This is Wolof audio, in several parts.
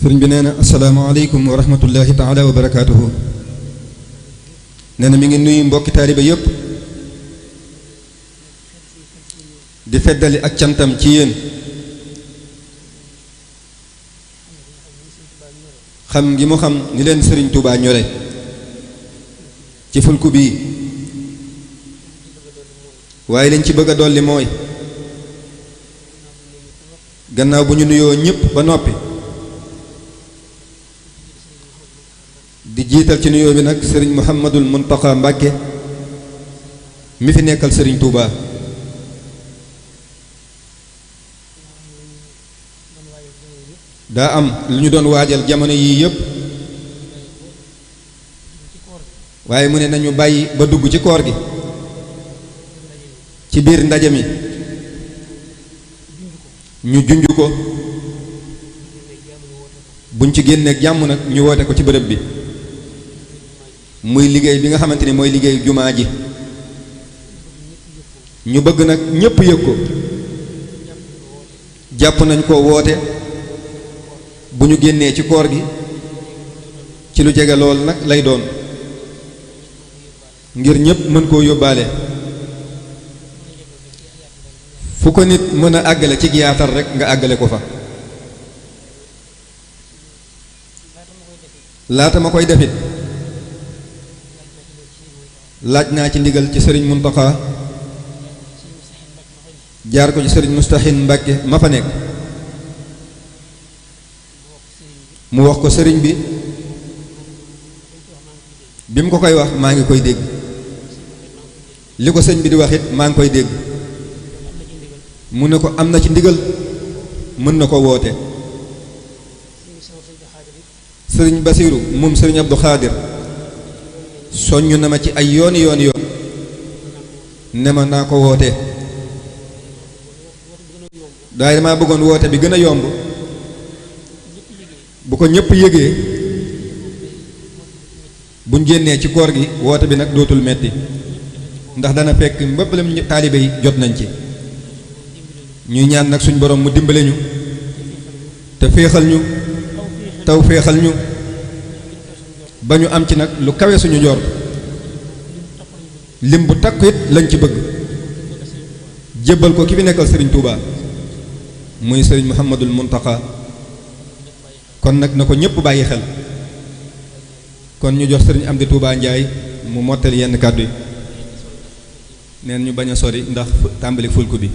sëriñ bi nee na asalaamaaleykum wa rahmatullahi taala wa barakaatuhu. nee na mi ngi nuyu mbokki taaliba yépp di feddali ak cantam ci yéen xam ngi mu xam ni leen sëriñ Tuubaa ñore ci fulku bii waaye lañ ci bëgg a dolli mooy gannaaw bu ñu nuyoo ñépp ba noppi di jiital ci nuyoo bi nag sëriñ Muhammadul Muntaqa Mbàkke mi fi nekkal sëriñ Tuubaa daa am lu ñu doon waajal jamono yii yépp waaye mu ne nañu bàyyi ba dugg ci koor gi ci biir ndaje mi ñu junj ko buñ ci génneeg jàmm nag ñu woote ko ci bërëb bi muy liggéey bi nga xamante ni mooy liggéey jumaa ji ñu bëgg nag ñépp yëg ko jàpp nañ ko woote bu ñu génnee ci koor gi ci lu jege lool nag lay doon ngir ñépp mën koo yóbbaale fu ko nit mën a àggale ci yaatal rek nga àggale ko fa laata ma koy defit laaj naa ci ndigal ci sëriñ Muntaxa jaar ko ci sëriñ Mustahin Mbàkke ma fa nekk mu wax ko sëriñ bi bi mu ko koy wax maa ngi koy dégg li ko sëñ bi di wax it maa ngi koy dégg mu ne ko am na ci ndigal mën na ko woote sëriñ Basiiru moom sëriñ Abdu Xaadir soññ na ma ci ay yooni ne ma naa ko woote daay damaa bëggoon woote bi gën a yomb bu ko ñépp yëgee buñ génnee ci koor gi woote bi nag dootul metti ndax dana fekk mbëppalam taalibe yi jot nañ ci ñuy ñaan nag suñ borom mu dimbale ñu te féexal ñu taw féexal ñu ba ñu am ci nag lu kawe suñu njort lim bu takku it lañ ci bëgg jébbal ko ki fi nekkal sëriñ Touba muy sëriñ Muhammadul Muntaqa kon nag na ko ñépp bàyyi xel kon ñu jox sëriñ Amdi Touba Njaay mu mottali yenn kàddu yi neen ñu bañ a sori ndax tàmbali fulku bi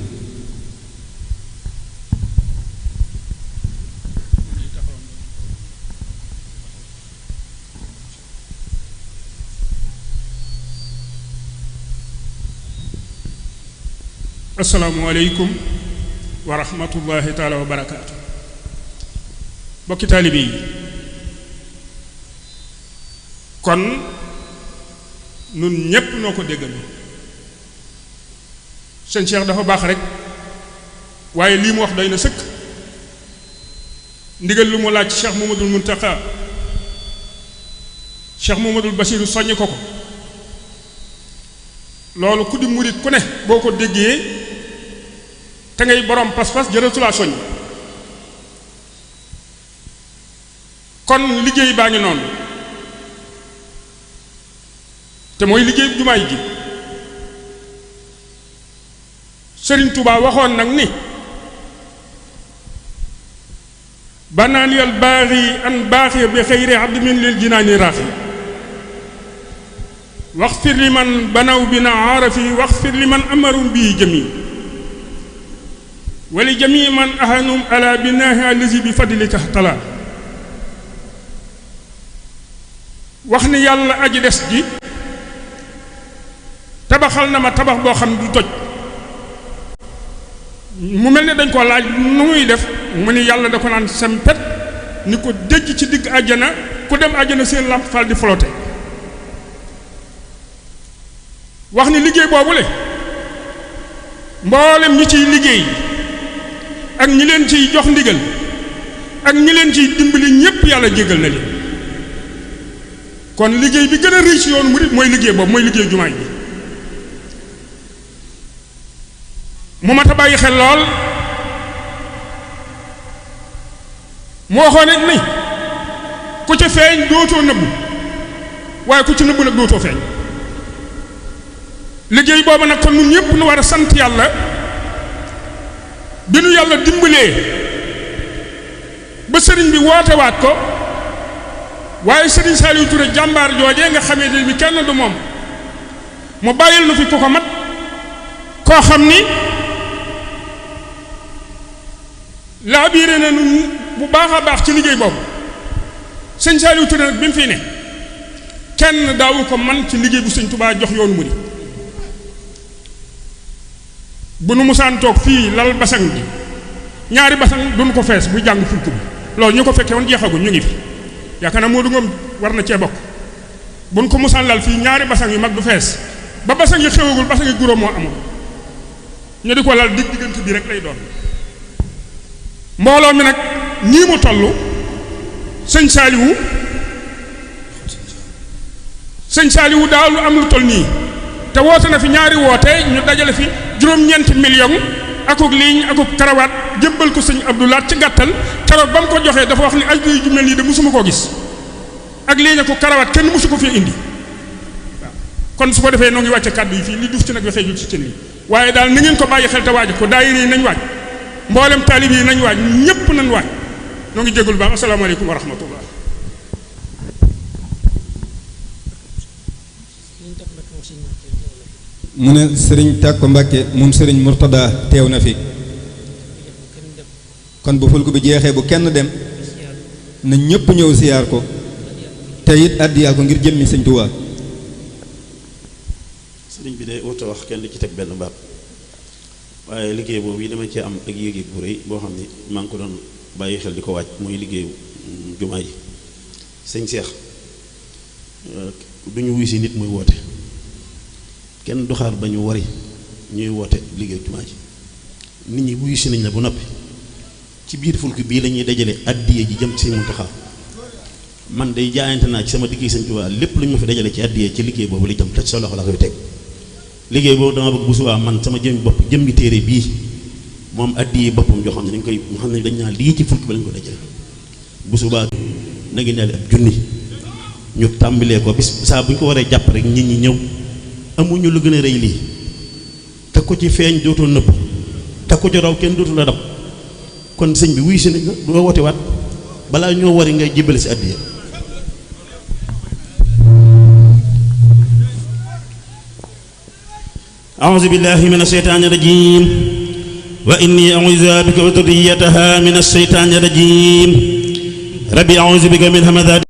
asalaamualeykum wa rahmatullahi taala wa barakaatu bokki taalibe yi kon nun ñépp noo ko déggandoo sëñ Cheikh dafa baax rek waaye lii mu wax doy na sëkk ndigal lu mu laaj ci Cheikh Mamadul Muntaqa Cheikh Mamadul Basiiru soññ ko ko loolu ku di murit ku ne boo ko déggee te ngay borom pas-pas jërëtulaa soññ kon liggéey baa ngi noonu te mooy liggéey jumaay ji Sëriñ Tuubaa waxoon nag ni banaaliyal baaxi an baaxi bi xëyri abdi min lil jinaani raaxi waxfir li man banaw bi na aarafi waxfir li man amarum bii jami wali jami man ahanum ala binaahi allazi bi fadlika tala wax ni yàlla aji des ji tabaxal na ma tabax boo xam du toj mu mel ne dañ ko laaj nu muy def mu ni yàlla da ko naan sempet ni ko dëj ci digg àjjana ku dem àjjana seen lamp fal di flotte wax ni liggéey boobule mboolem ñi ciy liggéey ak ñi leen ciy jox ndigal ak ñi leen ciy dimbali ñépp yàlla jégal na leen kon liggéey bi gën a rëy ci yoonu murid mooy liggéey boobu mooy liggéey jumaay bi mu mat a bàyyi xel lool moo waxoon ne ni ku ci feeñ dootoo nëbbu waaye ku ci nëbbu nag dootoo feeñ liggéey boobu nag kon ñun ñëpp nu war a sant yàlla bi nu yàlla dimbalee ba sëriñ bi wootewaat ko waaye sëriñ Saliou Touré jàmbaar joojee nga xamee ne bi kenn du moom mu bàyyil nu fi ku ko mat koo xam ni laa biire na nun bu baax a baax ci liggéey boobu sëñ Saliou Touré nag bi mu fi ne kenn daawu ko man ci liggéey bu sëñ Touba jox yoonu murid bu nu musaan toog fii lal basang bi ñaari basang duñu ko fees buy jàng fulku bi loolu ñu ko fekkee woon jeexagul ñu ngi fi yaakaar naa Modou Ngom war na cee bokk bu nu ko musaan lal fii ñaari basang yu mag du fees ba basang yi xewagul basang yi guróom moo amul ñu di ko lal diggante bi rek lay doon mbooloo mi nag nii mu toll sëñ Saliou daal lu am lu toll nii te woote na fi ñaari woote ñu dajale fi juróom-ñeenti million akuk liiñ akuk karawaat jébbal ko sëñ Abdoulaat ci gàttal keroog ba mu ko joxee dafa wax ni ay ju mel nii de musuma koo gis ak liiñ akuk karawaat kenn musu ko fee indi waaw kon su ko defee noo ngi wàcce kàddu yi fii li duuf ci nag waxee jul ci cën yi waaye daal na ngeen ko bàyyi xel te waaj ko daayira yi nañ waaj mboolem taalib yi nañ waaj ñépp nañ waaj noo ngi jégul baax asalaamaaleykum wa rahmatullah mu ne sëriñ Tàkko Mbàkke moom sëriñ Murtada teew na fi kon bu fulku bi jeexee bu kenn dem na ñépp ñëw siyaar ko te it àddiyaal ko ngir jëmmi sëñ Tuubaa sëriñ bi de warta wax kenn ci teg benn baat waaye liggéey boobu yi dama cee am ak yéeg bu rëy boo xam ne maa ngi ko doon bàyyi xel di ko wàcc muy liggéeyu jumaa ji sëñ Seex du ñu wuy si nit muy woote kenn du xaar ba ñu wari ñuy woote liggéeyu jumaa ji nit ñi wuyu si nañ la ba noppi ci biir fulk bii la ñuy dajale addiye ji jëm ci Sëñ Muntaxa man day jaayante naa ci sama liggéey Sëñ Tuubaa lépp lu ñu ma fi dajale ci addiye ci liggéey boobu li jëm te sa loxo la koy teg liggéey boobu dama bëgg bu subaa man sama jëmmi bopp jëmmi téere bii moom addiye boppam joo xam ne dañ koy mu xam ne dañ naa lii ci fulk bi lañ ko dajale bu subaa na ngi neel ab junni ñu tàmbalee ko bis saa bu ñu ko waree jàpp rek nit ñi ñëw amuñu lu gën a rëy lii te ko ci feeñ dootoo nëbb te ko ci raw kenn dootu la dab kon sëñ bi wuy si nañ la doo woote waat balaa ñoo wari ngay jébbale si addiya a'uuzu billahi mina shaytaani rajiim wa inni a'uuzu bika wa dhurriyyataha mina shaytaani rajiim rabbi a'uuzu bika min hamazaati